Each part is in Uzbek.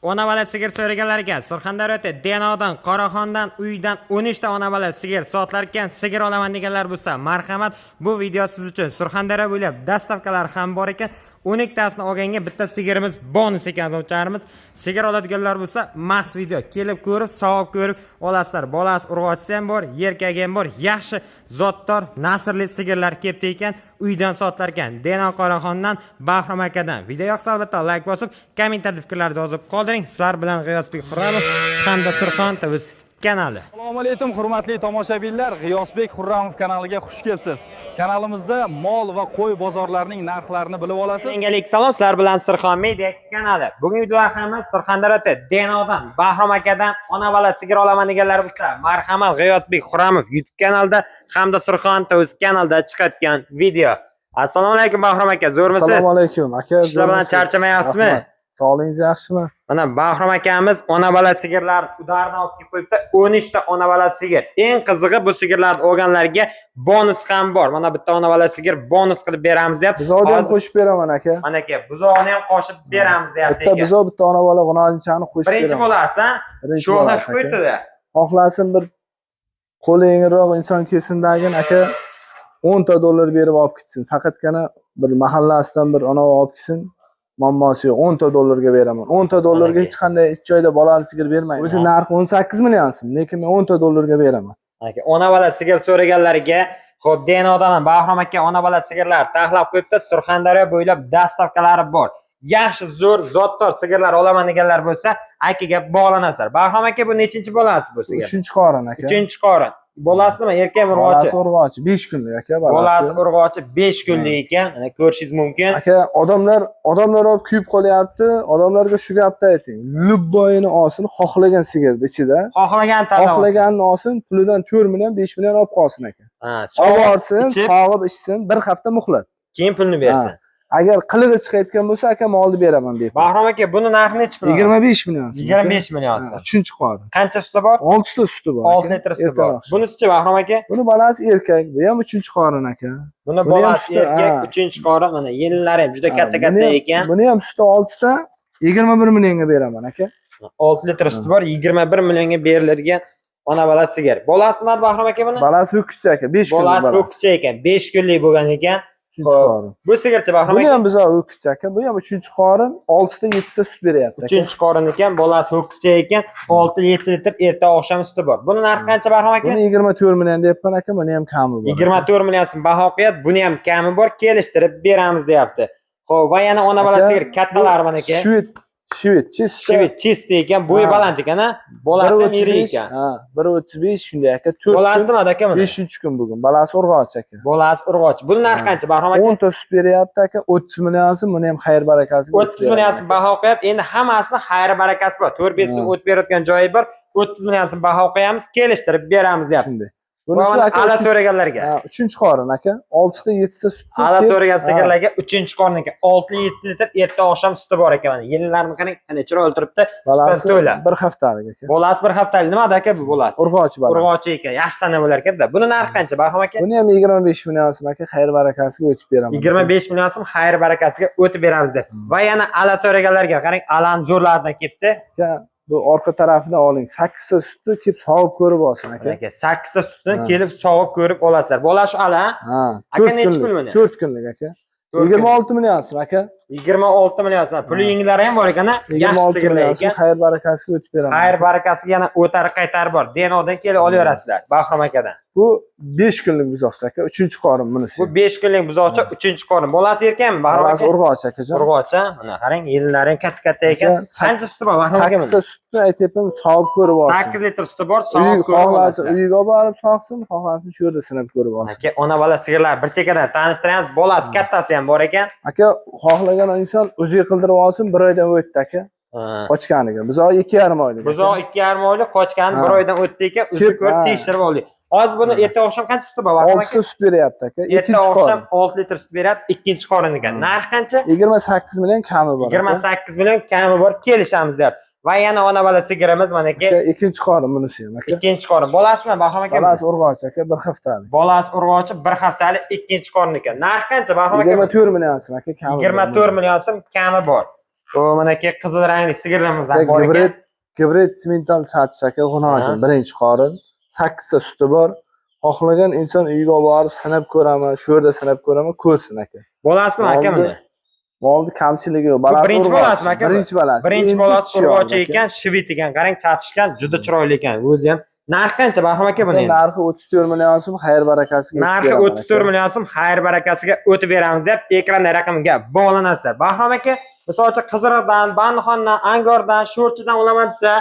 Ona bola sigir so'raganlar ekan. Surxondaryoda Denodan, Qoraxondan, uydan 13 ta ona bola sigir sotilar ekan. Sigir olaman deganlar bo'lsa, marhamat, bu video siz uchun. Surxondaryo bo'ylab доставка lar ham bor ekan. 12 tasini olganga bitta sigirimiz bonus ekan, do'stlarimiz. Sigir oladiganlar bo'lsa, maxsus video kelib ko'rib, savob ko'rib olasizlar. Bolasi urg'ochisi ham bor, erkagi ham bor. Yaxshi zotdor, nasrli sigirlar kelibdi ekan, uydan sotilar ekan. Denon Qoraxondan, Bahrom akadan. Video yoqsa albatta like bosib, kommentariyada fikrlaringizni yozib qoldiring. Sizlar bilan G'iyosbek Xurramov hamda Surxon TV kanali. Assalomu alaykum, hurmatli tomoshabinlar. G'iyosbek Xurramov kanaliga xush kelibsiz. Kanalimizda mol va qo'y bozorlarining narxlarini bilib olasiz. Engilik salom, sizlar bilan Surxon Media kanali. Bugungi video loyihamiz Surxondaryoda Denodan, Bahrom akadan ona bola sigir olaman deganlar bo'lsa, marhamat, G'iyosbek Xurramov YouTube kanalida hamda Surxon TV kanalida chiqayotgan video. Assalomu alaykum, Bahrom aka, zo'rmisiz? Assalomu alaykum aka. Ishlar bilan Zo'rmisiz? charchamayapsizmi? Rahmat. Sog'ligingiz yaxshimi? Mana Bahrom akamiz ona bola sigirlar udarni olib kelib qo'yibdi. 13 ta ona bola sigir. Eng qizig'i, bu sigirlarni olganlarga bonus ham bor. Mana bitta ona bola sigir bonus qilib beramiz deyapti. Buzovni ham Hozir- qo'shib beraman, aka. Mana aka, buzog'ini ham qo'shib beramiz deyapti. Bitta Aka. buzov, bitta ona bola g'unojinchani qo'shib Birinchi beraman. bolasi, ha? Birinchi Sho'rlashib bolasi, aka. qo'yibdi-da. Xohlasin, bir qo'li yengilroq inson kelsin dagin, aka, 10 ta dollar berib olib ketsin. Faqatgina bir mahallasidan bir ona olib kelsin. Muammosi yo'q. 10 ta dollarga beraman. 10 ta dollarga Aka. hech qanday hech joyda bolali sigir bermaydi. O'zi narxi 18 million so'm, lekin men 10 ta dollarga beraman. Aka, ona bola sigir so'raganlarga, xo'p, Denodaman Bahrom aka ona bola sigirlar taxlab qo'yibdi. Surxondaryo bo'ylab доставка lari bor. Yaxshi, zo'r, zotdor sigirlar olaman deganlar bo'lsa, akaga bog'lanasizlar. Bahrom aka, bu nechinchi bolasi bu sigir? Uchinchi qorin, aka. Uchinchi qorin. Bolasi nima, erkakmi, urg'ochi? Bolasi urg'ochi, 5 kunlik, aka, bolasi. Bolasi urg'ochi 5 kunlik ekan. Mana ko'rishingiz mumkin. Aka, odamlar olib kuyib qolyapti. Odamlarga shu gapni ayting. Любой ini olsin, xohlagan sigirni ichida. Xohlagan tanlab olsin. Xohlaganini olsin, pulidan 4 million, 5 million olib qolsin, aka. Ha, Olib sog'ib borsin, ichib, sog'ib ichsin, bir hafta muhlat. Keyin pulni bersin. Agar qilig'i chiqayotgan bo'lsa, aka, molni beraman bepul. Bahrom aka, buni narxi nechi pul? 25 million so'm, aka. 25 million so'm. Ha, uchinchi qorin. Qancha suti bor? 6 ta suti bor, 6 aka. litr suti bor. Ertaroq. Bunisichi, Bahrom aka? Buni bolasi erkak, bu ham uchinchi qorin, aka. Buni Buni ham bolasi suti, erkak, ha. uchinchi qorin. Mana yelinlari ham juda Ha, katta-katta ekan. Buni ham suti 6 ta, 21 millionga beraman, aka. 6 litr suti bor, 21 millionga beriladigan ona bola sigir. Bolasi nima, Bahrom aka, buni? Bolasi ho'kizcha, aka, 5 kunlik Bolasi bolasi. ho'kizcha ekan, 5 kunlik bo'lgan ekan. Uchinchi Xo'p. qorin. Bu sigirchi, Bahrom Buni aka? ham buzog'i ho'kizcha, aka. Bu ham uchinchi qorin, 6 ta, 7 ta sut beryapti, aka. Uchinchi qorin ekan, bolasi ho'kizcha ekan, 6-7 litr erta oqshom suti bor. Buni narxi qancha, Bahrom aka? Buni 24 million deyapman, aka, buni ham kami bor. 24 million so'm baho qo'yadi, buni ham kami bor, kelishtirib beramiz deyapti. Xo'p, va yana ona bola Aka, sigir kattalari mana aka. Shved, shved, чисто. Shved чистый ekan, bo'yi Ha. baland ekan, ha? Bolasi ham iri 1.35, ekan. ha, 1.35 shunday, aka. 4 Bolasi kun, nimada, aka, buni? 5 kun bugun. Bolasi urg'ochi, aka. Bolasi urg'ochi. Buni narxi qancha, Bahrom aka? 10 ta sut beryapti, aka, 30 million so'm, buni ham xayr barakasiga 30 million so'm baho qo'yib, endi hammasini xayr barakasi bor. 4-5 so'm Ha. o't berayotgan joyi bor. 30 million so'm baho qo'yamiz, kelishtirib beramiz deyapti. Shunday. Va Bunisi, mana aka, ala so'raganlarga. ha, uchinchi qorin, aka. 6 ta, 7 ta sut. Ala so'ragan sigirlarga uchinchi qorin ekan. 6-7 litr erta oqshom suti bor ekan mana. Yelinlarini qarang, qanday chiroyli turibdi. Sutdan Bolasi to'la. bir haftalik, aka. Bolasi bir haftalik. Nimada, aka, bu bolasi? Urg'ochi bolasi. Urg'ochi ekan. Yaxshi tana bo'lar ekanda. Buni narxi qancha, Bahrom aka? Buni ham 25 million so'm, aka, xayr barakasiga o'tib beraman. 25 million so'm xayr barakasiga o'tib beramiz deb. Va yana ala so'raganlarga qarang, alani zo'rlaridan kelibdi. Aka, bu orqa tarafidan oling. 8 ta sutni kelib sog'ib ko'rib olsin, aka. Aka, 8 ta sutni Ha. kelib sog'ib ko'rib olasizlar. Bola shu ala, ha? Ha, Aka, 4 nechi pul kunlik. buni? 4 kunlik, aka. 26 million so'm, aka. 26 million so'm. Puli yengillari ham bor ekan, ha? Yaxshi 26 sigirlar million so'm ekan. xayr barakasiga o'tib beraman. Xayr barakasiga yana o'tari qaytari bor. Denodan kelib olaverasizlar Bahrom akadan. Bu 5 kunlik buzoqcha, aka, 3 qorin bunisi. Bu 5 kunlik buzoqcha, 3 qorin. Bolasi erkakmi, Bahrom Bolasi aka? urg'ochi, akajon. Urg'ochi. Mana qarang, yelinlari ham katta-katta ekan. Aka, Qancha suti bor, Bahrom aka? 8 ta sutni aytyapman, sog'ib ko'rib olsin. 8 litr suti bor, sog'ib Uyiga ko'rib xohlasa olasizlar. uyiga olib borib sog'sin, xohlasin shu yerda sinab ko'rib olsin. Aka, ona bola sigirlar bir chekkadan tanishtiramiz. Bolasi kattasi ham bor ekan. Aka, xohlagan inson o'ziga qildirib olsin, bir oydan o'tdi, aka. Ha. Qochganiga. Buzoq 2,5 oylik, aka. Buzoq 2,5 oylik, qochgani Ha. bir oydan o'tdi ekan. O'zi Kelib, ko'rib ha. tekshirib oldik. Hozir buni erta oqshom qancha suti bor, Bahrom 6 aka? ta sut beryapti, aka. Erta Ikkinchi oqshom qorin. 6 litr sut beradi, ikkinchi qorin ekan. Narxi qancha? 28 million kami bor, aka. 28 million kami bor, kelishamiz deyapti. Va yana ona bola sigirimiz mana aka. Aka, ikkinchi qorin bunisi ham, aka. Ikkinchi qorin. Bolasi nima, Bahrom aka? Bolasi urg'ochi, aka, bir haftalik. Bolasi urg'ochi, bir haftalik, ikkinchi qorin ekan. Narxi qancha, Bahrom aka? 24 million so'm, aka, kami bor. 24 million so'm kami bor. O manaki qizil rangli sigirlarimiz ham bor ekan. Gibrid simental chatish aka, xunojin birinchi qorin, 8 ta suti bor. Xohlagan inson uyga olib borib sinab ko'raman, shu yerda sinab ko'raman, ko'rsin aka. Bolasimi aka buni? Molni kamchiligi yo'q. Balasi birinchi bolasimi aka? Birinchi balasi. Birinchi bolasi urg'ochi ekan, shivit ekan. Qarang, chatishgan, juda chiroyli ekan. O'zi ham. Narxi qancha Bahrom aka buni? Narxi 34 million so'm, xayr barakasiga. Narxi 34 million so'm, xayr barakasiga o'tib beramiz deb ekranda raqamga bog'lanasizlar. Bahrom aka, misol uchun Qiziriqdan, Bandixondan, Angordan, Sho'rchidan ulaman desa,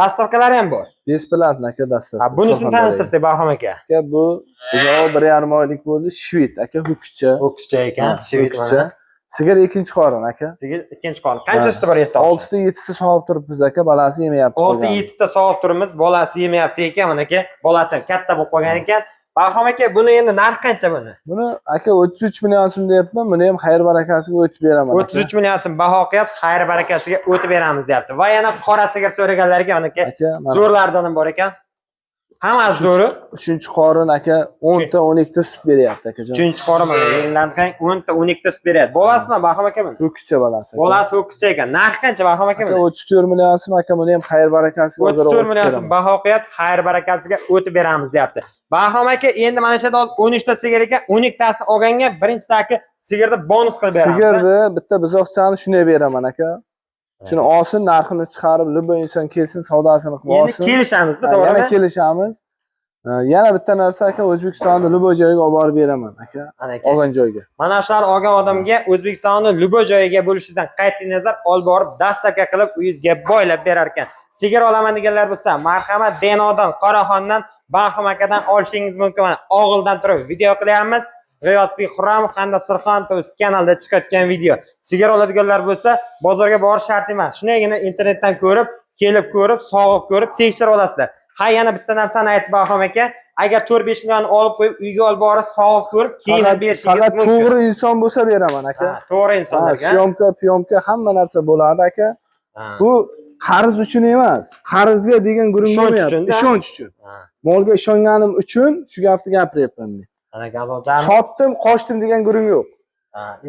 dastavkalari ham bor. Besplatno aka dastavka. Bunisini tanishtirsak Bahrom aka. Aka bu buzog'i 1,5 oylik bo'ldi, shvit aka, ho'kizcha. Ho'kizcha ekan, shvit mana. Sigir ikkinchi qorin aka. Sigir ikkinchi qorin. Qancha suti bor yetti? 6 ta 7 ta sog'ib turibmiz aka, bolasi yemayapti. 6-7 ta sog'ib turibmiz, bolasi yemayapti ekan, mana aka, bolasi ham katta bo'lib qolgan ekan. Bahrom aka, buni endi narxi qancha buni? Buni aka 33 million so'm deyapman, buni ham xayr barakasiga o'tib beraman. 33 million so'm baho qilyapti, xayr barakasiga o'tib beramiz deyapti. Va yana qora sigir so'raganlarga mana aka, zo'rlardan ham bor ekan. Hammasi zo'ri. 3-qorin aka 10 ta 12 ta sut beryapti akajon. 3-qorin mana yildan qarang 10 ta 12 ta sut beryapti. Bolasimi Bahrom aka buni? Ho'kizcha balasi. Bolasi ho'kizcha ekan. Narxi qancha Bahrom aka buni? 34 million so'm aka, buni ham xayr barakasiga 34 million so'm baho qilyapti, xayr barakasiga o'tib beramiz deyapti. Bahrom aka, endi mana shu yerda hozir 13 ta sigir ekan, 12 tasini olganga birinchidagi sigirni bonus qilib beramiz. Sigirni bitta buzoqchani shunday beraman aka. Shuni olsin, narxini chiqarib, любой inson kelsin, savdosini qilib olsin. Endi kelishamiz-da, to'g'rimi? Yana kelishamiz. Yana bitta narsa aka, O'zbekistonda любой joyga olib borib beraman aka. Olgan joyga. Mana shular olgan odamga O'zbekistonni любой joyiga bo'lishidan qat'iy nazar olib borib, dastavka qilib uyingizga boylab berar ekan. Sigir olaman deganlar bo'lsa, marhamat Denodan, Qoraxondan, Bahrom akadan olishingiz mumkin. Mana og'ildan turib video qilyapmiz. G'iyosbek Xurramov hamda Surxon TV kanalida chiqayotgan video. Sigir oladiganlar bo'lsa, bozorga borish shart emas. Shundaygina internetdan ko'rib, kelib ko'rib, sog'ib ko'rib, tekshirib olasizlar. Ha, yana bitta narsani aytib Bahrom aka, agar 4-5 million olib qo'yib, uyga olib borib, sog'ib ko'rib, keyin berishingiz mumkin. Faqat to'g'ri inson bo'lsa beraman aka. To'g'ri insonlarga. Syomka, piyomka hamma narsa bo'ladi aka. Bu qarz uchun emas. Qarzga degan gurung bo'lmayapti. Ishonch uchun. Molga ishonganim uchun shu gapni gapiryapman men. Sotdim, qochdim degan gurung yo'q.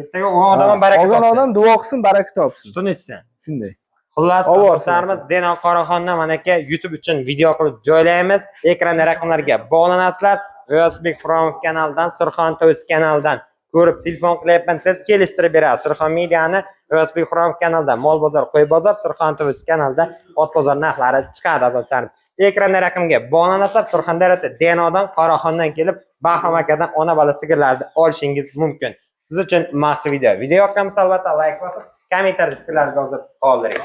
Ertaga olgan odam ham baraka topsin. Olgan odam duo qilsin, baraka topsin. Sutini ichsin. Shunday. Xullas, do'stlarimiz, Deno Qoraxondan mana aka YouTube uchun video qilib joylaymiz. Ekranda raqamlarga bog'lanasizlar. G'iyosbek Xurramov kanalidan, Surxon TV kanalidan ko'rib telefon qilyapman, siz kelishtirib berasiz. Surxon mediani G'iyosbek Xurramov kanalida mol bozor, qo'y bozor, Surxon TV kanalida ot bozor narxlari chiqadi azizlarimiz. Ekranda raqamga bog'lanasizlar. Surxondaryoda Denodan, Qoraxondan kelib Bahrom akadan ona bola sigirlarni olishingiz mumkin. Siz uchun maxsus video. Video yoqqan bo'lsa albatta like bosib, kommentariy fikrlaringizni yozib qoldiring.